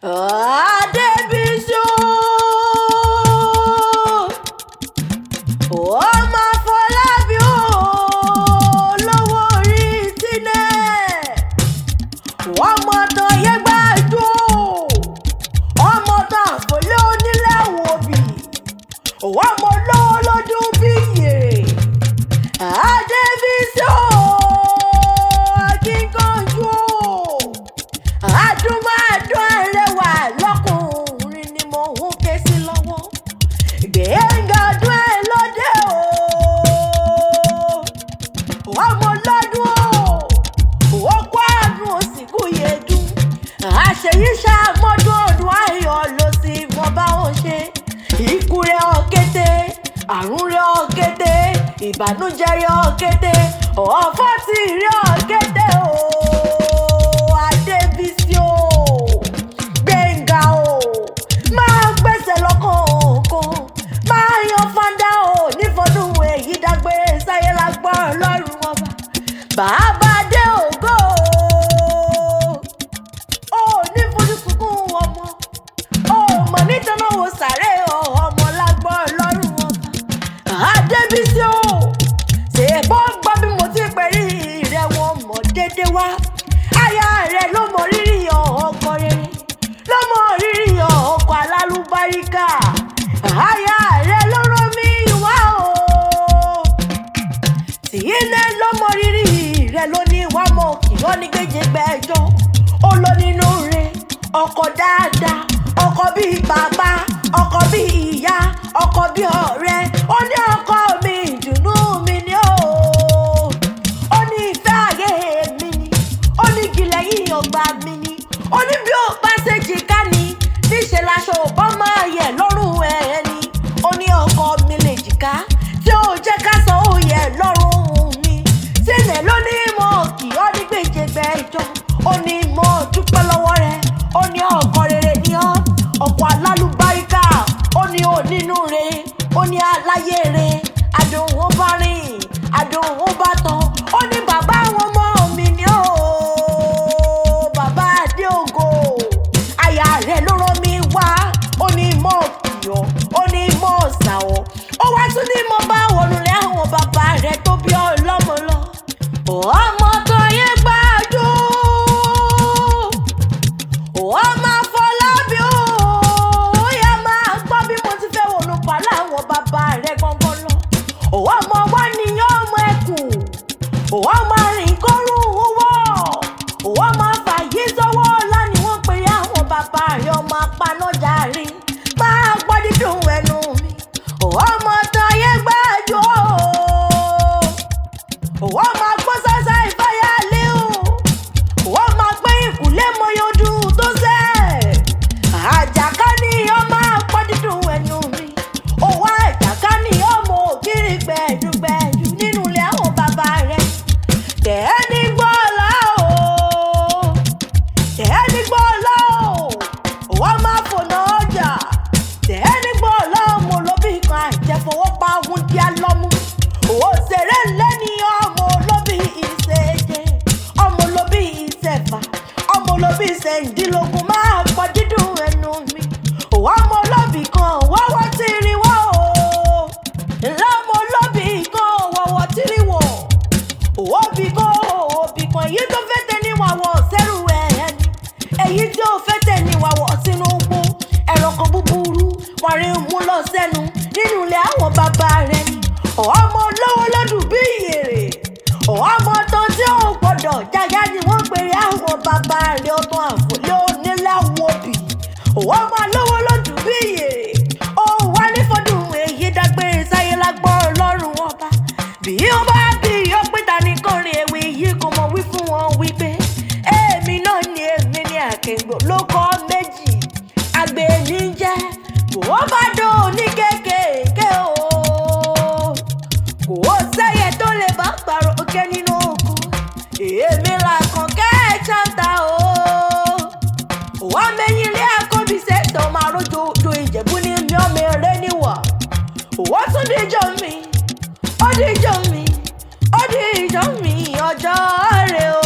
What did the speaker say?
Adébísí o, ọmọ Afọlábí o, olówó orí tínẹ̀, ọmọ tán yẹ gbájú o, ọmọ tán àfọlé onílẹ̀ wòbí, ọmọ olówó lọ́dún bí yèrè. Adébísí o, akíkanjú o, adúmáadún arẹwà lọ́kùnrin ni mo ń ké sí lọ́wọ́. Gbẹ̀ngà ọdún ẹ̀ lóde o, ọmọ lọ́dún o, òkú àdùn òsìkú yẹdùn. Àṣeyí ṣàmọ́dún ọdún ayọ̀ ló sì mọ báwọn ṣe. Ikú rẹ̀ ọ̀kété, àrùn rẹ̀ ọ̀kété, ìbànújẹ́ rẹ̀ ọ̀kété, ọ̀fọ̀ tí rẹ̀ ọ̀kété o. Adébísí o, Gbẹ̀ngà o, máa gbèsè lọ́kọ̀ọ̀kan, máa yan fanda o, nífọdún èyí dágbére sáyé lágbọ́n Ọlọ́run ọba. Bàbá dé ògo o, ò ní fojú sunkún ọmọ, o mọ̀ nítorí wo sàré ọmọ lágbọ́n Ọlọ́run ọba. Adébísí o, ṣèbó gbọ́ bí mo ti pẹ̀rí rẹ̀ wọ́n mọ̀ dédé wá. Aya rẹ̀ ló mọ rírì ọkọ rere, ló mọ rírì ọkọ alálùbáríkà. Aya rẹ̀ ló rán mi wá o. Tìyínà ló mọ rírì rẹ̀ ló ní wá mọ̀ kì ó ní gbèjè gbẹ́jọ́. Ó lọ nínú rẹ̀ ọkọ dáadáa, ọkọ bíi bàbá, ọkọ bíi ìyá, ọkọ bíi ọ̀rẹ́. Ó ní ọkọ mi ìdùnnú mi ni ó. Ó ní ìfẹ́ ayé mi ni, ó ní ìgìlẹ̀ yìí ọgbà mi ni. Ó ní bí ó bá ṣe jìká ni, níṣẹ́ laṣọ ò bá máa yẹ̀ lọ́rùn ẹni. Ó ní ọkọ mi lè jìká, tí ó jẹ́ ká sọ ó yẹ lọ́rùn mi. Sílẹ̀ ló ní mo kì ó ní gbèjègbèjọ. Ó ní mo dúpẹ́ lọ́wọ́ rẹ̀. Ó ní ọkọ rere ni ọ́, ọkọ alálùbáríkà. Ó ní onínúure, ó ní aláyé re. Adùn ó bá rìn, adùn ó bá tán. Ó ní bàbá àwọn ọmọ mi ni ó, bàbá Adéògo. Aya rẹ̀ ló rán mi wá. Ó ní mo kì ọ́, ó ní mo sà ọ́. Ó wá tún ní mo bá wọnú lé àwọn bàbá rẹ̀ tó bí ọlọ́mọ lọ. Ọmọ tó yẹ gbájú, ọmọ Afọlábí o, ó yá máa gbọ́ bí mo ti fẹ́ wọnú pàlà àwọn bàbá rẹ̀ gangan lọ. Ọmọ wa nìyẹn ọmọ ẹkùn, ọmọ arìnkọ́rùn owó, ọmọ afàyè sọ́wọ́ ọ̀la ni wọ́n pe àwọn bàbá rẹ̀ ọmọ apanájàre. Máa gbọ́ dídùn ẹnu mi, ọmọ tó yẹ gbájú o, wọ́n máa gbọ́ sásá ìfáyàlẹ́ o, wọ́n máa gbé ìkúlé mọ́yọ́dù tó sẹ́. Àjàká ni ó máa pọ́ dídùn ẹnu mi, òwò àjàká ni ó mọ ògiri gbẹ̀dùgbẹ̀dù nínú ilé àwọn bàbá rẹ̀. Tẹ̀ẹ́ni gbọ́lá o, tẹ̀ẹ́ni gbọ́lá o, wọ́n máa fònà ọjà. Tẹ̀ẹ́ni gbọ́lá ọmọ olóbì kan àjẹfọwọ́pá wúndíá lọ́mú. Òṣèré lẹ́ni ọmọ olóbì ìṣèjẹ, ọmọ olóbì ìṣẹ̀fà, ọmọ olóbì ìṣẹ̀ǹdínlógún máa pọ̀ dídùn ẹnu mi. Ọmọ olóbì kan wọ́wọ́ tí rí wọ́ o. Lọ́mọ olóbì kan wọ́wọ́ tí rí wọ̀. Òbí kan òbí kan èyí tó fẹ́ tẹ ní wàwọ̀ sẹ́rù ẹ̀ ẹni. Èyí tí ó fẹ́ tẹ ní wàwọ̀ sínú igbó. Ẹranko búburú wọ́n rí mú lọ sẹ́nu nínú ilé àwọn bàbá rẹ̀ ni. Ọmọ olówó lọ́dún bí ìyèrè. Ọmọ tán tí ò gbọ́dọ̀ jáyá ni wọ́n pèrè àwọn bàbá rẹ̀ ọ̀tún àfọlé oníláwọ̀ bì. Ọmọ olówó lọ́dún bí ìyèrè. Ó wá ní fọdún èyí dágbére sáyé lágbọ́n Ọlọ́run ọba. Bí ó bá bí ọpẹ́ta ní kọrin ewì yìí kò mọ̀ wí fún wọn wípé èmi náà ni èmi ní àkèngbò ló kọ́ méjì. Àgbè ní jẹ́ kò bá dùn ní kékèké o. Kò sẹ́yẹ tó lè bá pàrọ̀ òkè nínú oko. Èmi là kàn kẹ́ ẹ̀ ṣáńtà o. Wọ́n mẹ́yìn ilé àkọ́bí ṣètò máa rojo ojú Ìjẹ̀bú ní mi ọmọ eré níwà. Wọ́n tún díjọ́ mi, ó díjọ́ mi, ó díjọ́ mi ọjọ́ rẹ̀ o.